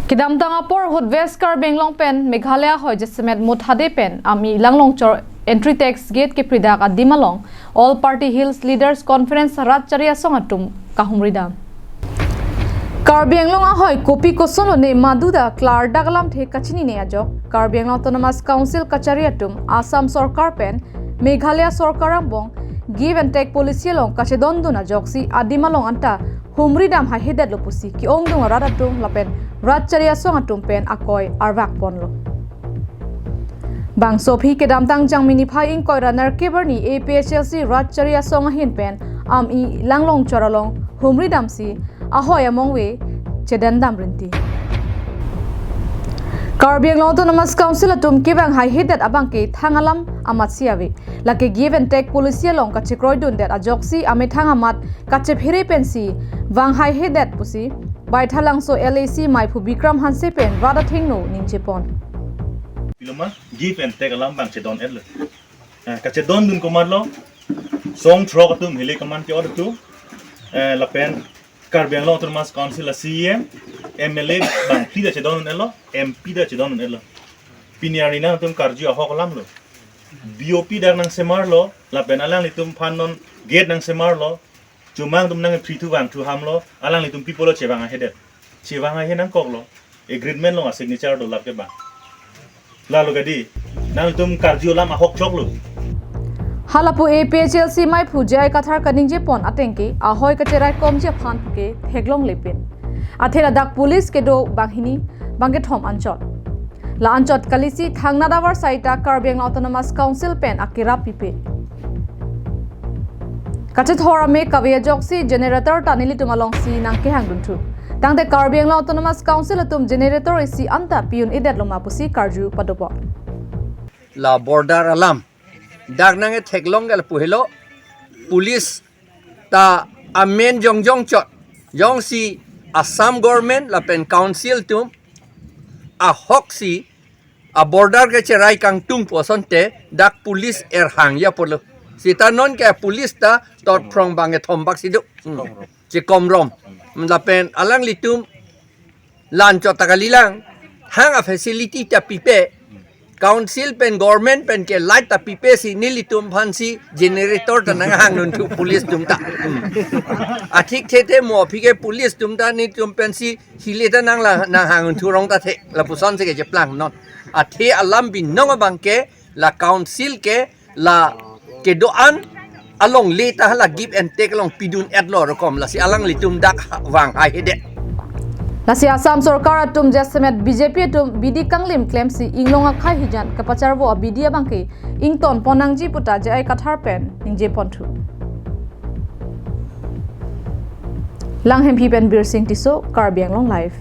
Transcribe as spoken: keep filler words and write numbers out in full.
Kedamtang apor ahut West Karbi Anglong pen Meghalaya ahoi jasemet Mothade pen Amei Langlongchor entry tax gate kepridak adim along All Party Hills Leaders Conference Rat Chari Asong atum kahumridam. Karbi Anglong ahoi kopi kosonlo ne maduda klardak alamthe kachinine ajok Karbi Anglong Autonomous Council kachari atum Assam Sorkar pen Meghalaya Sorkar angbong give and take policy along kachedondun ajoksi adim along anta humridam haihedetlo pusi ke-ongdung arat atum lapen Rat Chari Asong atum pen akoi arvakponlo. Bangso aphi kedamtang Jangmi niphai ingkoi ra nerkep arni A P H L C Rat Chari Asong ahin pen Amei Langlongchor along humridamsi ahoi amongve chedendam rinti. Karbi Anglong Autonomous Council atum kevang haihedet abangke thang alam amatsi ave. Lake give and take policy along kachekroidundet ajoksi amethang amat kachephere pensi vang haihedet pusi Baithalangso L A C maiphu Bikram Hanse pen rat athengno ningjepon. Piloma give and take alam bang chedon-etlo. Eh, kachedondun komatlo, song throk atum hile kaman ke-ot atum, eh, lapen Karbi Anglong Autonomous Council a C E M, M L A bang pida chedon-etlo, M P da chedon-etlo. Pini arni nangtum karju ahok alamlo. B O P dak nangsemarlo, lapen alanglitum aphan non gate nangsemarlo, chomang atum nang phri thu vang thu hamlo, alanglitum pi apotlo chevang ahedet. Chevang ahe nangkoklo, agreement along a signature dolap ke bang. Lalo kadi, nangtum karju alam ahok choklo. Halapu A P H L C maiphu J I Kathar kaningjepon atengke ahoi kacheraikomji aphan ke theklonglepin. Athe ladak police kedo banghini bangkethom anchot. La anchot kalisi thangnat avarsai ta Karbi Anglong Autonomous Council pen akerap pipe. Kachethor amei kave ajoksi generator ta nelitum alongsi nangkehangdunthu. Tangte Karbi Anglong Autonomous Council atum generator isi anta pi-un-edetloma pusi karju padopon. La border alam dak nangketheklong ke lapu helo, police ta amen jongjong chot, jongsi Assam government lapen council atum ahoksi a border kecherai kangtung pu asonte dak police erhang ya pulo. Seta nonke police ta totphrong bangkethom bak si do. Hmm. Chekomrom. Lapen alanglitum la anchot ta kalilang, hang a facility ta pipe, council pen government pen ke light ta pipe si nelitum aphansi generator ta nanghangdunthu police atum ta. Hmm. Athikthe te mo aphi ke police atum ta nelitum pensi hile ta nangla nanghangdunthu rong ta the, lapusonsi kecheplang non. Athe alam binong abangke la council ke la kedo-an alongle ta la give and take along pidun-etlo rokom, lasi alanglitum dak vang haihedet. Lasi Assam Sorkar atum jasemet B J P atum bidi kanglim klemsi inglong akhai hijan kapacharvo abidi abangke ingtonpon nangji puta J I Kathar pen ningjeponthu. Langhemphi pen Birsing Tisso, Karbi Anglong Live.